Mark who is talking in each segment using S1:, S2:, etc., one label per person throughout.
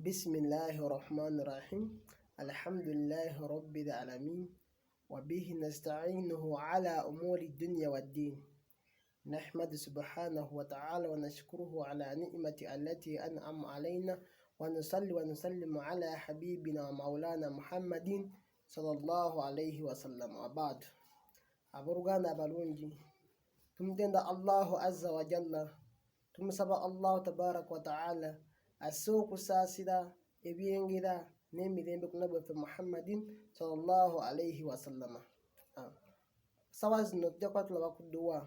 S1: Bismillahi rahmani rahim alhamdulillahi rabbil alamin wabihi nastainuhu ala umuri dunya waddin nahmadu subhanahu wataala wanashkuruhu ala nimati allati an'ama alaina wanusalli wanusallimu ala habibina wa maulana muhammadin sallallahu alaihi wasallam wabadu. Abooluganda abalungi, tumutenda Allahu azza wa jalla, tumusaba Allahu tabaraka wa taala asse okusaasira ebyengera n'emirembe ku nabbi waffe Muhammadin sallallahu alaihi wasallama. Ah, sawa zino tujja kuba tulaba ku dduwa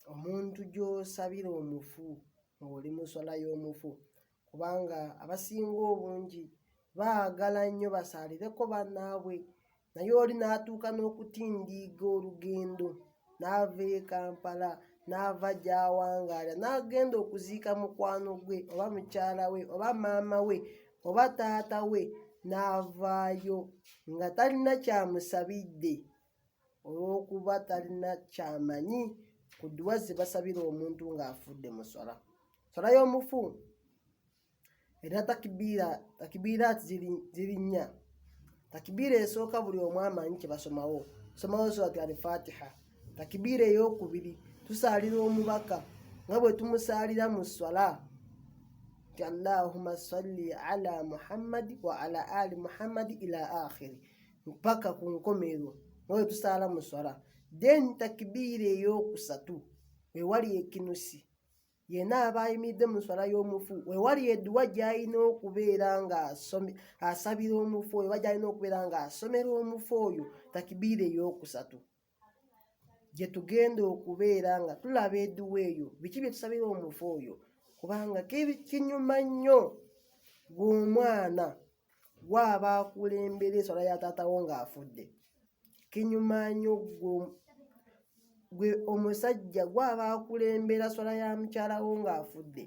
S1: omuntu gy'osabira omufu ng'oli mu swala y'omufu, kubanga abasinga obungi baagala nnyo basaalireko bannaabwe, naye oli n'atuuka n'okutindiiga olugendo n'ava e Kampala n'ava gy'awangaala n'agenda okuziika mukwano gwe oba mukyala we oba maama we oba taata we n'avaayo nga talina kyamusabidde olw'okuba talina kyamanyi ku dduwa ze basabira omuntu ng'afudde mu swala. Swala y'omufu era takibiira takibiiraati ziri nnya. Takibiira esooka buli omu amanyi kye basomawo, somawo surati Alfatiha. Takibiira ey'okubiri tusaalira omubaka nga bwe tumusaalira mu swala nti allahuma salli ala muhammadi wa ala ali muhammadi ila akhiri mpaka ku nkomerero nga bwe tusaala mu swala. Then takibiira ey'okusatu wewali ekinusi yena aba ayimiridde mu swala y'omufu wewali edduwa gy'alina okubeera nga asabira omufu oyo oba gy'alina okubeera nga asomera omufu oyo takibiira ey'okusatu gye tugenda okubeera nga tulaba edduwa eyo biki bye tusabira omufu oyo kubanga kinyuma nnyo gw'omwana gwaba akulembera eswala ya taatawo ng'afudde kinyuma nnyo gwe omusajja gwaba akulembera swala ya mukyalawo ng'afudde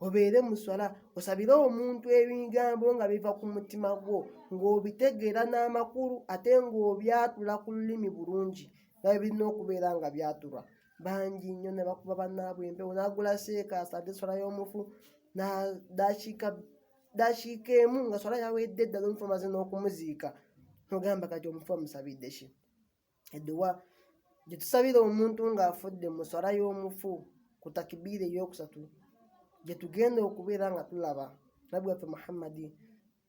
S1: obeere mu swala osabire omuntu ebigambo nga biva ku mutima gwo ng'obitegeera n'amakulu ate ng'obyatula ku lulimi bulungi nga birina okubeera nga byatulwa bangi nnyo ne bakuba bannaabwe empewo n'agula seeka asadde swala y'omufu dakiika emu nga swala yawedde eddala omufu amaze n'okumuziika nogamba kati omufu amusabidde ki edduwa gye tusabira omuntu ng'afudde mu swala y'omufu ku takibiira ey'okusatu gye tugenda okubeera nga tulaba nabbi waffe muhammadi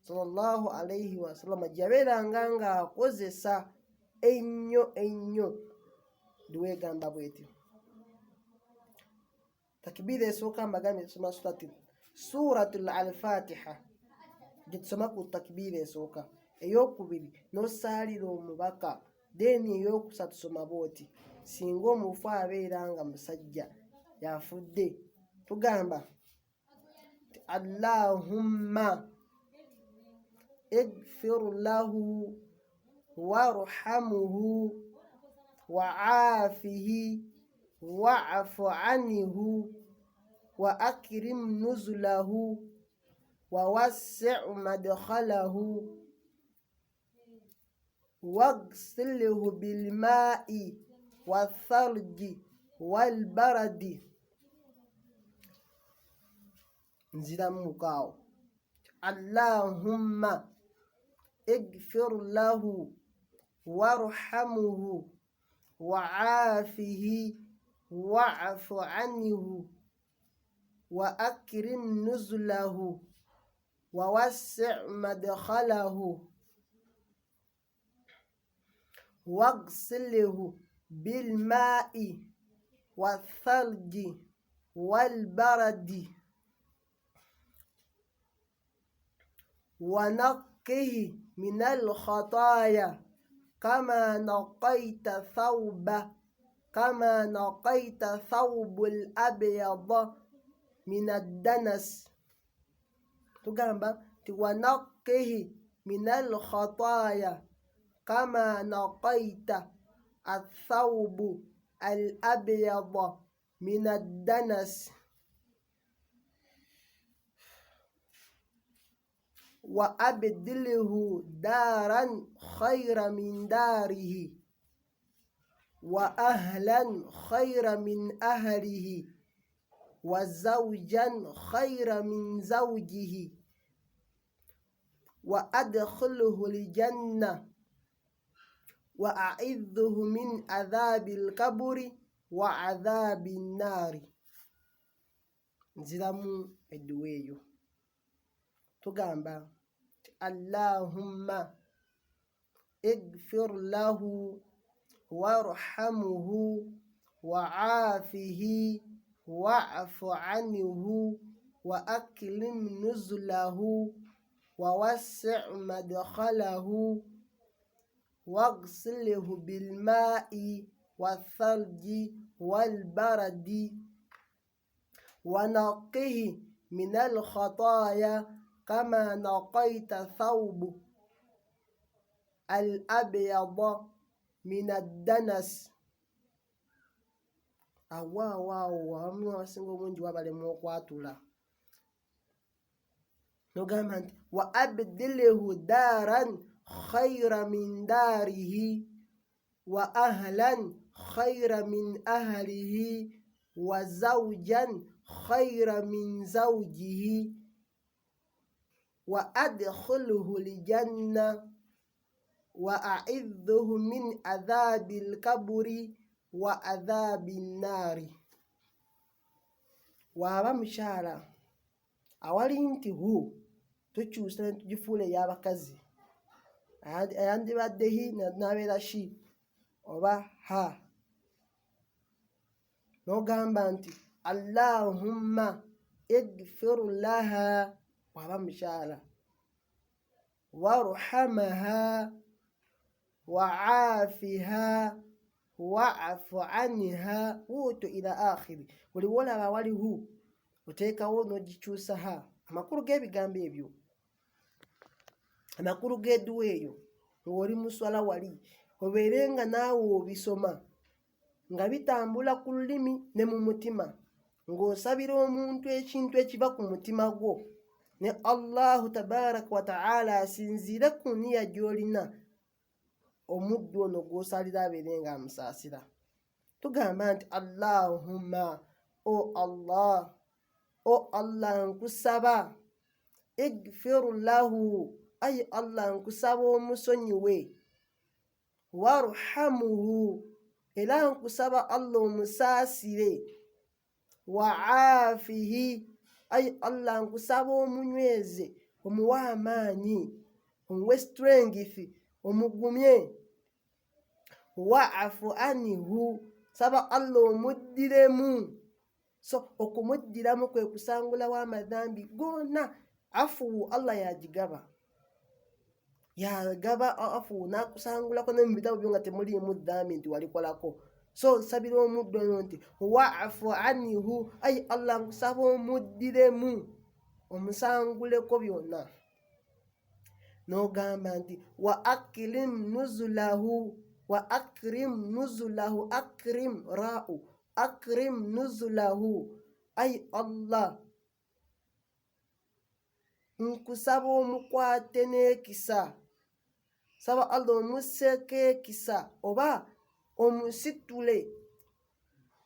S1: sallallahu alaihi wasallama gye yabeeranga ng'akozesa ennyo ennyo duwa egamba bweti Takbiira esooka mbagambye tusoma surati suratul alfatiha gyetusoma ku takbiira esooka. Eyokubiri n'osaalira omubaka, then eyokusatu soma bwoti singa omufu abeera nga musajja yafudde tugamba nti allahumma igfir lahu warhamuhu waafihi wa'fu anhu wa akrim nuzulahu wa wassi' madkhalahu wagsilhu bilma'i wathalji walbaradi. Nziramu kaawo allahumma igfir lahu warhamuhu waafihi wa'fu anhu wa akrim nuzulahu wa wassi' madkhalahu wagsilhu bilma'i wathalji walbaradi wanaqqihi min alkhataya kama naqaita thawba kama naqaita thawbul abyada min addanas. Tugamba nti wanaqqihi min alkhataya kama naqaita athawbu al abyada min addanas wa abdilhu daran khayra min darihi wa ahlan khayra min ahlihi Wa zawjan khaira min zawjihi wa adkhilhu ljanna wa aidhuhu min adhabi lkaburi wa adhabi nnaari. Nziramu edduwa eyo, tugamba nti allahumma igfir lahu warhamuhu waafihi wa'fu anhu wa akrim nuzulahu wa wasi' madkhalahu waghsilhu bilma'i wathalji walbaradi wanaqihi min alkhataya kama naqaita thawbu al abyada min addanas. Awaawo abamu abasinga obungi wabalema okwatula. Nogamba nti wa abdilhu daran khaira min darihi wa ahlan khaira min ahlihi wa zawjan khaira min zawjihi wa adkhilhu ljanna wa a'idhuhu min adhabi lkaburi wa adhabi nnaari. Waaba mukyala awali nti hu tukyusa ne tugifuula ey'abakazi, ayandibadde hi n'abeera shi oba ha. N'ogamba nti allahumma igfir laha, waba mukyala, warhamaha waafiha wa'fu anha wuto ila akhiri. Buli wolaba wali hu oteekawo n'ogikyusa ha. Amakulu g'ebigambo ebyo, amakulu g'edduwa eyo, ng'oli muswala wali obeere nga naawe obisoma nga bitambula ku lulimi ne mu mutima, ng'osabira omuntu ekintu ekiva ku mutima gwo, ne Allahu tabaraka wa ta'ala asinziire ku nniya gy'olina omuddu ono gw'osalira abeere nga amusaasira. Tugamba nti allahumma, o Allah, o Allah nkusaba, igfir lahu, ayi Allah nkusaba omusonyiwe, warhamuhu, era nkusaba Allah omusaasire, waafihi, ayi Allah nkusaba omunyweze, omuwe amaanyi, omuwe strength, omugumye, wa'fu anhu, saba Allah omuddiremu. So okumuddiramu kwe kusangulawo amadhambi gonna. Afuwu Allah yagigaba, yagaba afuwu n'akusangulako ne mu bitabo byo nga temuliimu dhambi nti walikolako. So nsabira omuddu ono nti wa'fu anhu, ayi Allah nkusaba omuddiremu, omusanguleko byonna. N'ogamba nti wa akrim nuzulahu, wa akrim nuzulahu, akrim ra'u, akrim nuzulahu, ayi Allah nkusaba omukwate n'ekisa, saba Allah omusseeko ekisa oba omusitule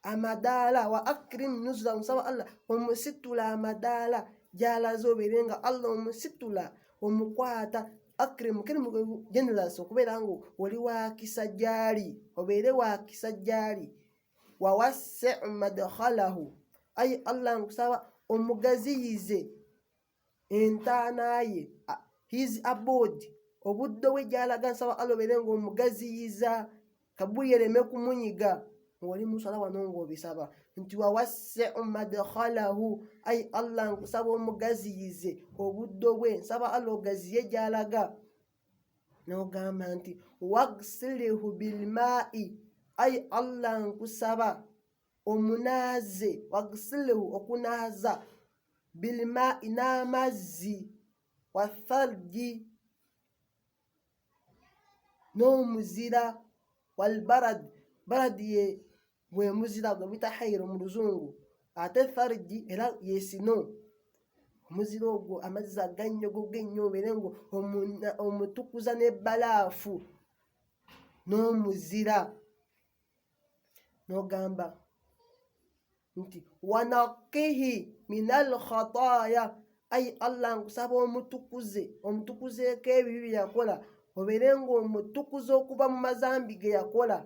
S1: amadaala. Wa akrim nuzulahu, nsaba Allah omusitule amadaala gy'alaze, obeere nga Allah omusitula omukwata. Akrim kirimu generous, okubeera nga oli wakisa gy'ali, obeere wakisa gy'ali. Wa wassi' madkhalahu, ayi Allah nkusaba omugaziyize entaana ye, his abode, obuddo bwe gy'alaga, nsaba Allah obeere ng'omugaziyiza kabuli ereme kumunyiga. Ng'oli musala wano ng'obisaba nti wa wassi' madkhalahu, ayi Allah nkusaba omugaziyize obuddo bwe, nsaba Allah ogaziye gy'alaga. N'ogamba nti waghsilhu bilma'i, ayi Allah nkusaba omunaaze, waghsilhu okunaaza, bilma'i n'amazzi, wathalji n'omuzira, walbarad, barad ye gwe muzira gwe buyita hairo mu luzungu, ate tharji era ye sino, omuzira ogwo amazzi agannyogoga ennyo, obeere ngo omutukuza n'ebbalaafu n'omuzira. N'ogamba Nti wanakihi minal khataya, ayi Allah nkusaba omutukuze, omutukuzeeko ebibi bye yakola, obeere ng'omutukuza okuva mu mazambi ge yakola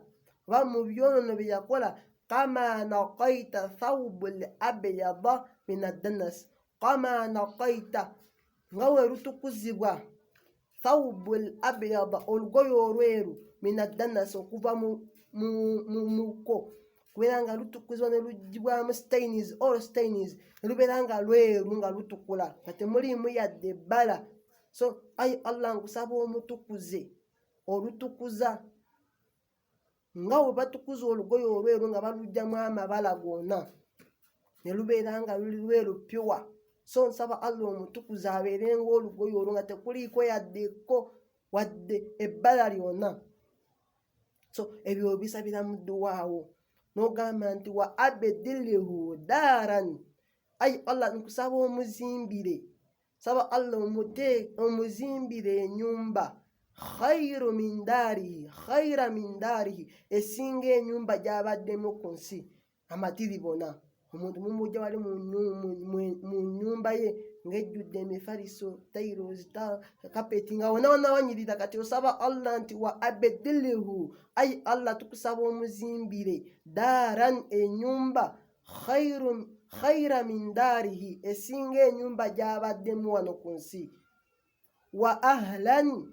S1: oba mu byonono bye yakola. Kama naqaita thawbul abyada min addanas, kama naqaita, nga we lutukuzibwa thawbul abyada, olugoye olweru, min addanas, okuva mu muko, kubeera nga lutukuzibwa ne luggyibwamu stains, all stains, ne lubeera nga lweru nga lutukula nga temuliimu yadde ebbala. So ayi Allah nkusaba omutukuze, olutukuza nga bwe batukuza olugoye olweru nga baluggyamu amabala gonna ne lubeera nga luli lweru pure. So nsaba Allah omutukuze abeere ng'olugoye olwo nga tekuliiko yaddeko wadde ebbala lyonna. So ebyo obisabira mu dduwaawo n'ogamba nti wa abdilhu daaran, ayi Allah nkusaba omuzimbire, saba Allah omuzimbire ennyumba khairu min daarihi, khaira min daarihi, esinga ennyumba gy'abaddemu ku nsi amatiribona. Omuntu mumujja wali mu nnyumba ye ng'ejjudde emifaliso, tiles, kapeti, nga wonna wonna wanyirira. Kati osaba Allah nti wa abdilhu, ayi Allah tukusaba omuzimbire daaran, ennyumba khaira min daarihi, esinga ennyumba gy'abaddemu wano ku nsi. Wa ahlan,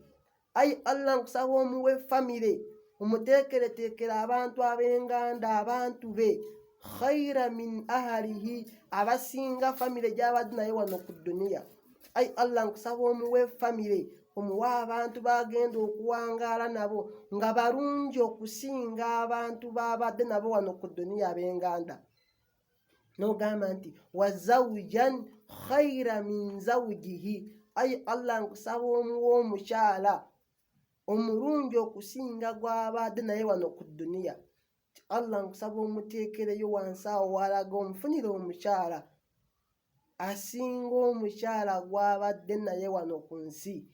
S1: ayi Allah nkusaba omuwe famire, omuteekereteekere abantu ab'enganda, abantu be, khaira min ahalihi, abasinga famire gy'abadde naye wano ku duniya. Ayi Allah nkusaba omuwe famire, omuwe abantu bagenda okuwangaala nabo nga balungi okusinga abantu b'abadde nabo wano ku duniya ab'enganda. N'ogamba nti wa zawujan khaira min zawujihi, ayi Allah nkusaba omuwe omukyala omulungi okusinga gw'abadde naye wano ku duniya. Allah nkusaba omuteekereyo wansi awo walaga omufunire omukyala asinga omukyala gw'abadde naye wano ku nsi.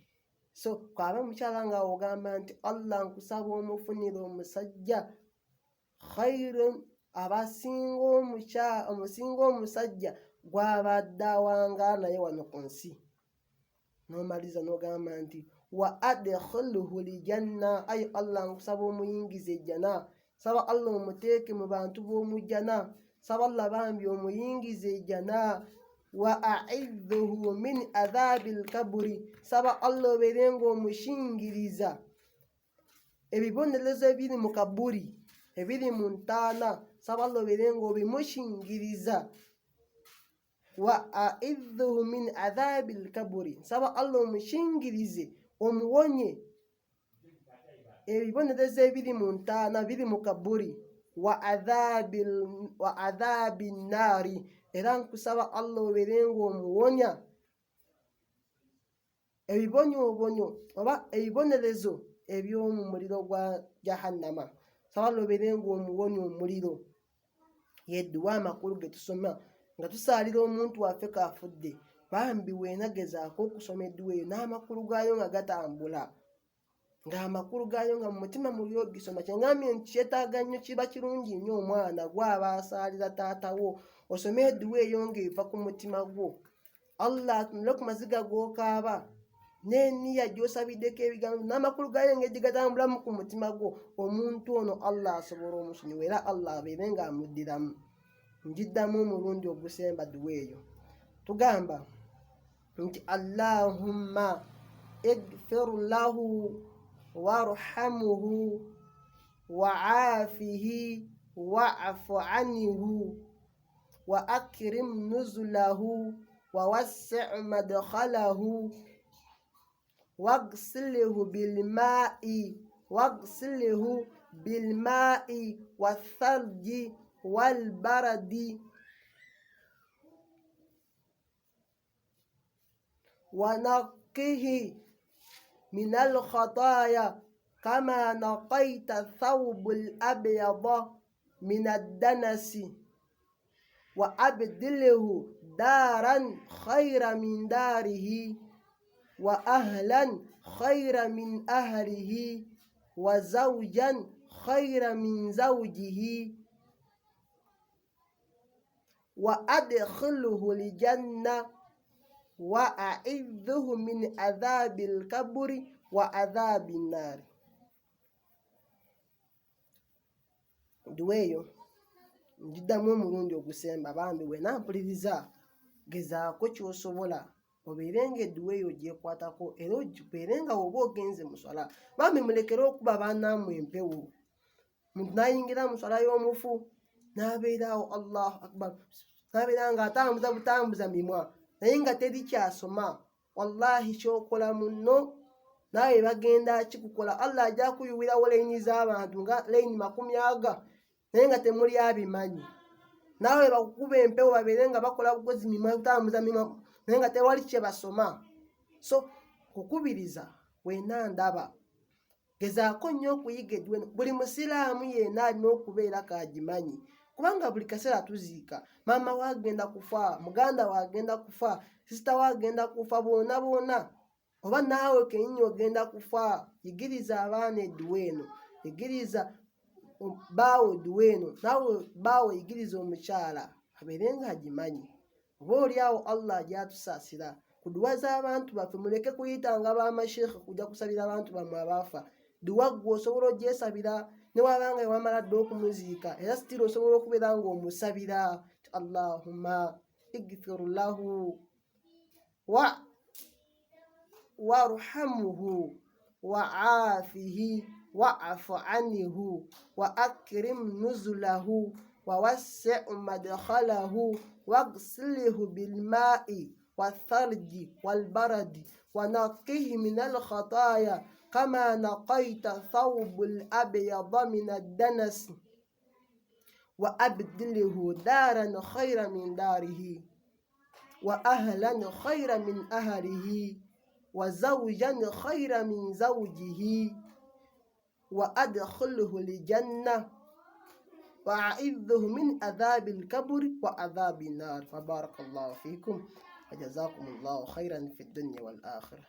S1: So kwaba omukyala nga ogamba nti Allah nkusaba omufunire omusajja khairun, abasinga omusinga omusajja gw'abadde awangaala naye wano ku nsi. N'omaliza n'ogamba nti wa adkhilhu ljanna, ayi Allah nkusaba omuyingize ejjana, saba Allah omuteeke mu bantu b'omujjana, saba Allah bambi omuyingize ejjana. Wa aidhuhu min adhabi lkaburi, saba Allah obeere ng'omushingiriza ebibonerezo ebiri mu kaburi, ebiri mu ntaana, saba Allah obeere ng'obimushingiriza. Wa aidhuhu min adhabi lkaburi, nsaba Allah omushingirize, omuwonye ebibonerezo ebiri mu ntaana, biri mu kaburi. Wa adhabi nnaari, era nkusaba Allah obeere ng'omuwonya ebibonyoobonyo oba ebibonerezo eby'omu muliro gwa jahannama, saba Allah obeere ng'omuwonya omuliro. Yedduwa amakulu ge tusoma nga tusaalira omuntu waffe k'afudde. Bambi weenagezaako okusoma edduwa eyo n'amakulu gaayo nga gatambula, ng'amakulu gaayo nga mu mutima muli ogisoma. Kye ngambye nti kyetaaga nnyo, kiba kirungi nnyo omwana gw'aba asaalira taata wo osome edduwa eyo ng'eva ku mutima gwo. Allah atunule ku maziga g'okaaba n'enniya gy'osabiddeko ebigambo n'amakulu gaayo engeri gye gatambulamu ku mutima gwo, omuntu ono Allah asobola omusonyiwa era Allah abeere ng'amuddiramu. Njiddamu omulundi ogusemba dduwa eyo. Tugamba nti Allahumma igfir lahu warhamuhu wa'afihi wa'fu anhu wa akrim nuzulahu wa wassi' madkhalahu waghsilhu bilma'i wathalji walbaradi wanaqqihi minal khataya kama naqaita thawbul abyada minad danasi wa abdilhu daran khayra min darihi wa ahlan khayra min ahlihi wa zawjan khayra min zawjihi. Wa adkhilhu ljanna wa aidhuhu min adhabi lkaburi wa adhabi nnaari. Duwa eyo ngiddamu omulundi ogusemba, bambi wena mpuliriza, gezaako ky'osobola obeere nga edduwa eyo ogyekwatako era obeere nga woba ogenze mu swala. Bambi mulekere okuba baanammwe empewo. Muntu n'ayingira mu swala y'omufu n'abeera awo Allahu akbar, n'abeera nga atambuza butambuza mimwa naye nga teri kyasoma. Wallahi kyokola munno naawe bagenda kikukola. Allah ajja kuyuwirawo layini z'abantu nga layini makumi aga naye nga temuli abimanyi. Naawe bakukuba empewo babeere nga bakola bukozi mimwa, kutambuza mimwa naye nga tewali kye basoma. So kukubiriza wena ndaba gezaako nnyo okuyiga edduwa eno. Buli musiraamu yenna alina okubeera k'agimanyi, kubanga buli kaseera tuziika. Maama we agenda kufa, muganda we agenda kufa, sisita we agenda kufa, boona boona, oba naawe kenyini ogenda kufa. Yigiriza abaana edduwa eno, yigiriza baawo edduwa eno, naawe baawo yigiriza omukyala abeere ng'agimanyi. Oba oli awo Allah ajatusaasira ku duwa z'abantu baffe. Muleke kuyitanga bamasheekhe kujja kusabira abantu bammwe abaafa. Duwa ggwe osobola ogyesabira newabanga wamala dda okumuziika, era sitira osobola okubeera ng'omusabira Allahumma igfir lahu wa warhamhu waafihi wa'fu anhu wa akrim nuzulahu wa wassi' madkhalahu waghsilhu bilma'i wathalji walbaradi wanaqqihi min alkhataya kama naqaita thawbul abyada min ad-danas wa abdilhu daran khayran min darihi wa ahlan khayran min ahlihi wa zawjan khayran min zawjihi wa adkhilhu ljanna wa a'idhuhu min adhabi lkaburi wa adhabi nnar. Wa barakallahu fikum wa jazakumullahu khairan fi dunya wal akhirah.